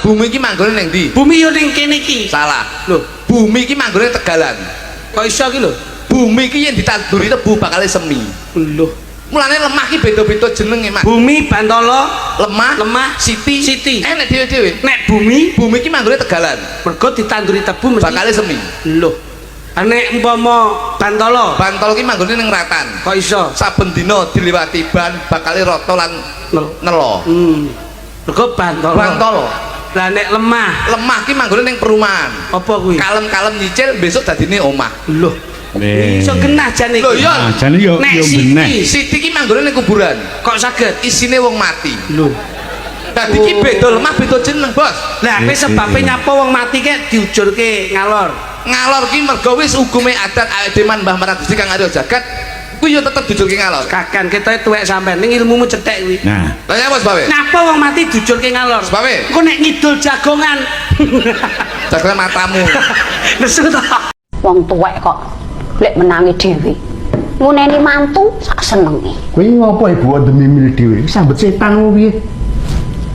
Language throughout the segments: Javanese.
Bumi iki manggone ning ndi? Bumi yo ning kene iki. Salah. Lho, Bumi iki manggone Tegalan. Kok iso ki lho? Bumi iki yen ditanduri tebu bakal semi. Lho. Mulane lemah ki beda-beda jenenge, Mas. Bumi Bantala, Lemah, lemah, Siti, Siti. Enek dhewe-dhewe. Nek bumi Bumi iki manggone Tegalan, mergo ditanduri tebu mesti bakale semi. Lho. Nek umpama Bantala, Bantala ki manggone ning Ratan. Kok iso? Saben dina diliwati ban bakale rata lan nelo. Mergo Bantala. Bantala. Lah nek lemah, Lemah ki manggone ning perumahan. Apa kuwi? Kalem-kalem nyicil besok dadine omah. Lho. Iso genah jane Lho iki. iya, Ah, jane yo Nek yo Siti. beneh. Siti ki manggone ning kuburan. Kok saged? Isine wong mati. Lho. Dadi ki beda lemah beda jeneng, Bos. Lah kowe sebabe nyapa wong mati kek diujurke ngalor? Ngalor ki mergo wis hukume adat awake dhewe man Mbah marang Gusti Kang Arya Jagat kuwi yo tetep dijurke ngalor. Kakan ketoke tuwek sampean ning ilmumu cethek kuwi. Nah, Lah ya apa sebabe? Napa wong mati dijurke ngalor? Sebabe? Engko nek ngidul jagongan. Jagongan matamu. Nesu ta? Wong tuwek kok lek menangi dhewe. Nguneni mantu sak senenge. Kowe ngopo ibu demimil dhewe? Sambet setan apa piye?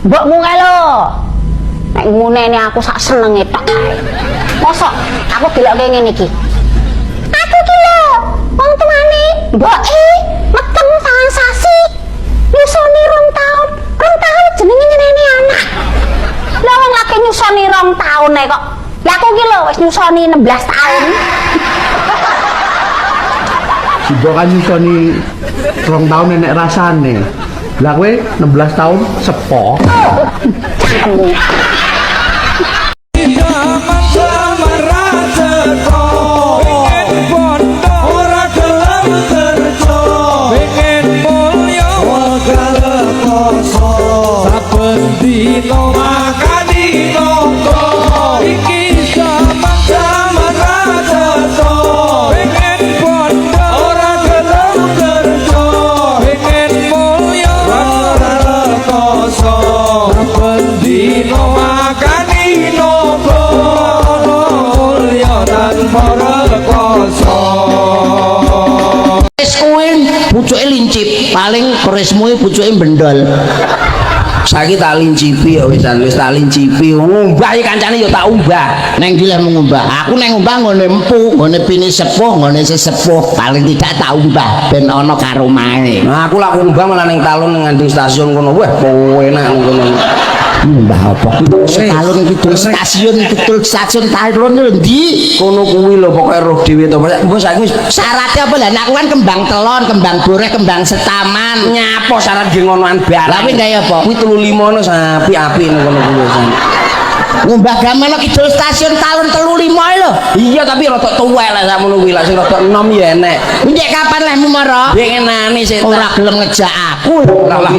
Mbokmu kae lho. Nek nguneni aku sak senenge tok kae. Mosok aku delokke ngene iki. Aku ki lho, wong tuane mboke meteng 9 sasi. Nyusoni 2 taun. 2 taun jenenge nyeneni anak. Lah wong lagi nyusoni 2 taun ae kok. Lah aku ki lho wis nyusoni 16 tahun. Simbok kan nyusoni 2 tahun enek rasane. Lah kowe 16 tahun sepo. Cangkemmu. Zaman-zaman ra cetha, pengen bondo ora gelem kerja, pengen mulya wegah rekoso, saben dina makani naga. Iki zaman-zaman ra cetha, pengen bondo ora gelem kerja, pengen mulya wegah rekoso, saben dina makani naga, mulya tanpa rekoso. Wis kuwi pucuke lincip, paling kerismu pucuke bendol. Saiki tak lincipi ya wis wis tak lincipi. Ngumbah iki kancane ya tak umbah. Neng ndi leh ngumbah? Aku neng ngumbah nggone empu, nggone pini sepuh, nggone sesepuh. Paling tidak tak umbah ben ana karomahe. Nah, aku lak ngumbah malah ning talun ning nganding stasiun kono. Wah, enak ning kono. Ngumbah apa? Talun kidul stasiun, kidul stasiun talun lho ndi? Kono kuwi lho pokoke roh dhewe to. Mbok saiki wis Syaratnya apa lah? Nek aku kan kembang telon, kembang boreh, kembang setaman. Nyapo syarat nggih ngonoan barang. Lah kuwi gawe apa? Kuwi 35 no apik-apik ning kono kuwi wisan. Ngumbah gamelan kidul stasiun talun 35 lho. Iya, tapi rada tuwek lah sakmono kuwi, lah sing rada enom ya enek. Ndek kapan lehmu mara? Pengenane sik Ora gelem ngejak aku. Lah.